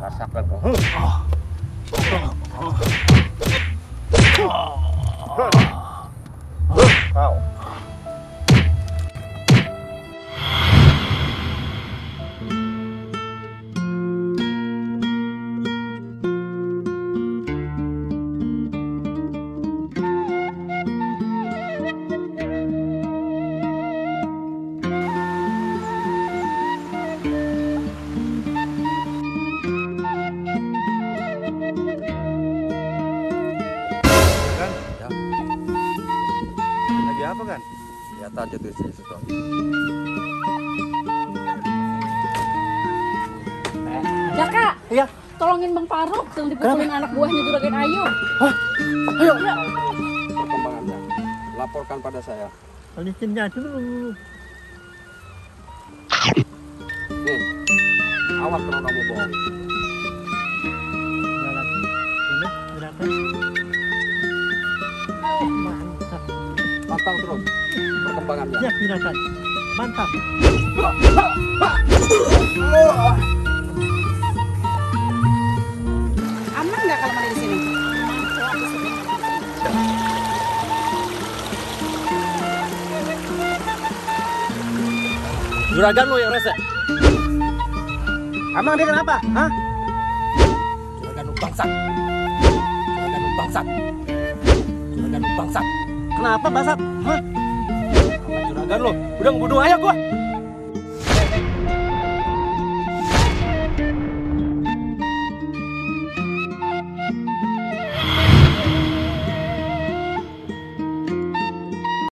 rasakan kau. Kau. Apa kan? Lihat aja tuh si Suto. Jaka, Iya. tolongin Bang Faruk yang dipukulin anak buahnya Juragan Ayu. Hah? Ayo. Perkembangannya. Laporkan pada saya. Kondisinya dulu. Nih. Awas kalau kamu bohong. Mantap. Pantang terus perkembangannya. Ya, Juragan. Mantap. Aman nggak kalau main di sini? Juragan lo yang rese. Emang dia kenapa? Hah? Juragan lu bangsat. Juragan lu bangsat. Juragan lu bangsat. Kenapa, Basat? Hah? Juragan lu udah ngebunuh ayah gua.